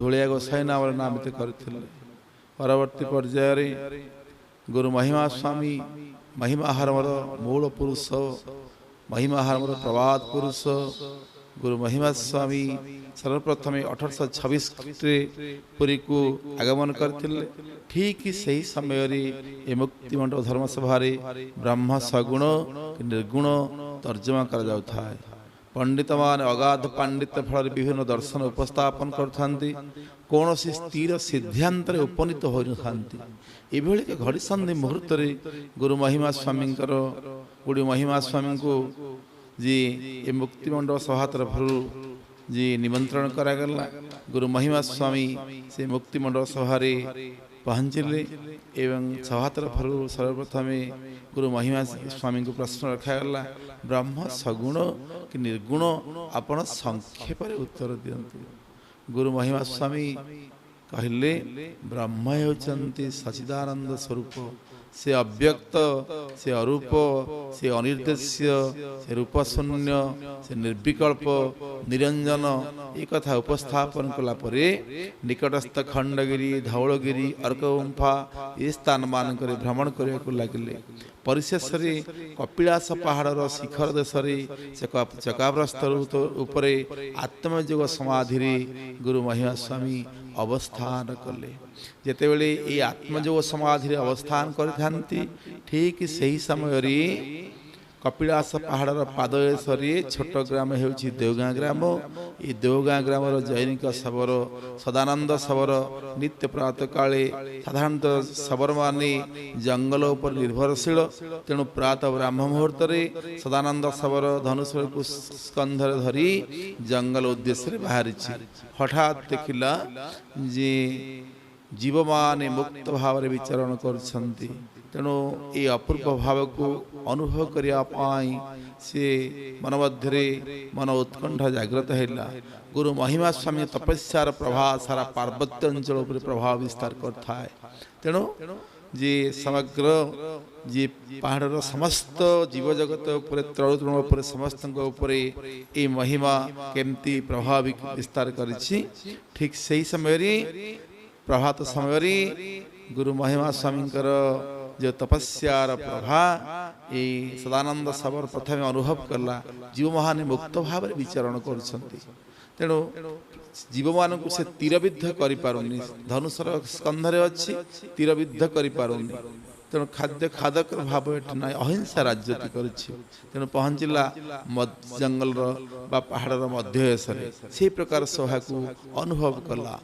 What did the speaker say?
ଧୂଳିଆ ଗୋସାଇ ନାମରେ ନାମିତ କରିଥିଲେ। ପରବର୍ତ୍ତୀ ପର୍ଯ୍ୟାୟରେ ଗୁରୁ ମହିମା ସ୍ୱାମୀ, ମହିମାହରମର ମୂଳ ପୁରୁଷ, ମହିମାହରମର ପ୍ରବାଦ ପୁରୁଷ ଗୁରୁ ମହିମା ସ୍ୱାମୀ ସର୍ବପ୍ରଥମେ 1826ରେ ପୁରୀକୁ ଆଗମନ କରିଥିଲେ। ଠିକ୍ ସେହି ସମୟରେ ଏ ମୁକ୍ତିମଣ୍ଡପ ଧର୍ମସଭାରେ ବ୍ରହ୍ମ ସଗୁଣ ନିର୍ଗୁଣ ତର୍ଜମା କରାଯାଉଥାଏ। ପଣ୍ଡିତମାନେ ଅଗାଧ ପାଣ୍ଡିତ୍ୟ ଫଳରେ ବିଭିନ୍ନ ଦର୍ଶନ ଉପସ୍ଥାପନ କରିଥାନ୍ତି, କୌଣସି ସ୍ଥିର ସିଦ୍ଧାନ୍ତରେ ଉପନୀତ ହୋଇନଥାନ୍ତି। ଏଭଳି ଏକ ଘଡ଼ିସନ୍ଧି ମୁହୂର୍ତ୍ତରେ ଗୁରୁ ମହିମା ସ୍ୱାମୀଙ୍କର, ଗୁରୁ ମହିମା ସ୍ୱାମୀଙ୍କୁ ଯିଏ ଏ ମୁକ୍ତିମଣ୍ଡପ ସଭା ତରଫରୁ ଯିଏ ନିମନ୍ତ୍ରଣ କରାଗଲା, ଗୁରୁ ମହିମା ସ୍ୱାମୀ ସେ ମୁକ୍ତିମଣ୍ଡପ ସଭାରେ ପହଞ୍ଚିଲେ ଏବଂ ସଭା ତରଫରୁ ସର୍ବପ୍ରଥମେ ଗୁରୁ ମହିମା ସ୍ୱାମୀଙ୍କୁ ପ୍ରଶ୍ନ ରଖାଗଲା, ବ୍ରହ୍ମ ସଗୁଣ କି ନିର୍ଗୁଣ, ଆପଣ ସଂକ୍ଷେପରେ ଉତ୍ତର ଦିଅନ୍ତୁ। ଗୁରୁ ମହିମା ସ୍ୱାମୀ କହିଲେ, ବ୍ରହ୍ମ ହେଉଛନ୍ତି ସଚିଦାନନ୍ଦ ସ୍ୱରୂପ, ସେ ଅବ୍ୟକ୍ତ, ସେ ଅରୂପ, ସେ ଅନିର୍ଦ୍ଦେଶ୍ୟ, ସେ ରୂପଶୂନ୍ୟ, ସେ ନିର୍ବିକଳ୍ପ, ନିରଞ୍ଜନ। ଏ କଥା ଉପସ୍ଥାପନ କଲା ପରେ ନିକଟସ୍ଥ ଖଣ୍ଡଗିରି, ଧଉଳଗିରି, ଅର୍କଗୁମ୍ଫା ଏ ସ୍ଥାନମାନଙ୍କରେ ଭ୍ରମଣ କରିବାକୁ ଲାଗିଲେ। ପରିଶେଷରେ କପିଳାସ ପାହାଡ଼ର ଶିଖର ଦେଶରେ ଚକାବ୍ରସ୍ତ ଉପରେ ଆତ୍ମଯୋଗ ସମାଧିରେ ଗୁରୁ ମହିମା ସ୍ୱାମୀ ଅବସ୍ଥାନ କଲେ। ଯେତେବେଳେ ଏଇ ଆତ୍ମଯୋଗ ସମାଧିରେ ଅବସ୍ଥାନ କରିଥାନ୍ତି, ଠିକ୍ ସେହି ସମୟରେ କପିଳାସ ପାହାଡ଼ର ପାଦଦେଶରେ ଛୋଟ ଗ୍ରାମ ହେଉଛି ଦେଓଗାଁ ଗ୍ରାମ। ଏ ଦେଓଗାଁ ଗ୍ରାମର ଜୈନିକ ଶବର ସଦାନନ୍ଦ ଶବର ନିତ୍ୟ ପ୍ରାତଃ କାଳେ, ସାଧାରଣତଃ ଶବରମାନେ ଜଙ୍ଗଲ ଉପରେ ନିର୍ଭରଶୀଳ, ତେଣୁ ପ୍ରାତଃ ବ୍ରାହ୍ମ ମୁହୂର୍ତ୍ତରେ ସଦାନନ୍ଦ ଶବର ଧନୁଶରକୁ ସ୍କନ୍ଧରେ ଧରି ଜଙ୍ଗଲ ଉଦ୍ଦେଶ୍ୟରେ ବାହାରିଛି। ହଠାତ୍ ଦେଖିଲା ଯେ ଜୀବମାନେ ମୁକ୍ତ ଭାବରେ ବିଚରଣ କରୁଛନ୍ତି। ତେଣୁ ଏ ଅପୂର୍ବ ଭାବକୁ ଅନୁଭବ କରିବା ପାଇଁ ସିଏ ମନ ମଧ୍ୟରେ ମନ ଉତ୍କଣ୍ଠା ଜାଗ୍ରତ ହେଲା। ଗୁରୁ ମହିମା ସ୍ୱାମୀ ତପସ୍ୟାର ପ୍ରଭାବ ସାରା ପାର୍ବତ୍ୟ ଅଞ୍ଚଳ ଉପରେ ପ୍ରଭାବ ବିସ୍ତାର କରିଥାଏ। ତେଣୁ ଯିଏ ସମଗ୍ର ଯିଏ ପାହାଡ଼ର ସମସ୍ତ ଜୀବଜଗତ ଉପରେ, ତୃଣ ଉପରେ, ସମସ୍ତଙ୍କ ଉପରେ ଏଇ ମହିମା କେମିତି ପ୍ରଭାବ ବିସ୍ତାର କରିଛି, ଠିକ୍ ସେହି ସମୟରେ ପ୍ରଭାତ ସମୟରେ ଗୁରୁ ମହିମା ସ୍ୱାମୀଙ୍କର ଯେଉଁ ତପସ୍ୟାର ପ୍ରଭା ଏଇ ସଦାନନ୍ଦ ଶବର ପ୍ରଥମେ ଅନୁଭବ କଲା। ଜୀବମାନେ ମୁକ୍ତ ଭାବରେ ବିଚରଣ କରୁଛନ୍ତି, ତେଣୁ ଜୀବମାନଙ୍କୁ ସେ ତୀରବିଦ୍ଧ କରିପାରୁନି, ଧନୁଷର ସ୍କନ୍ଧରେ ଅଛି, ତୀରବିଦ୍ଧ କରିପାରୁନି। ତେଣୁ ଖାଦ୍ୟ ଖାଦକର ଭାବ ଏଠି ନାହିଁ, ଅହିଂସା ରାଜୁତି କରିଛି। ତେଣୁ ପହଞ୍ଚିଲା ଜଙ୍ଗଲର ବା ପାହାଡ଼ର ମଧ୍ୟଦେଶରେ, ସେଇ ପ୍ରକାର ଶୋଭାକୁ ଅନୁଭବ କଲା।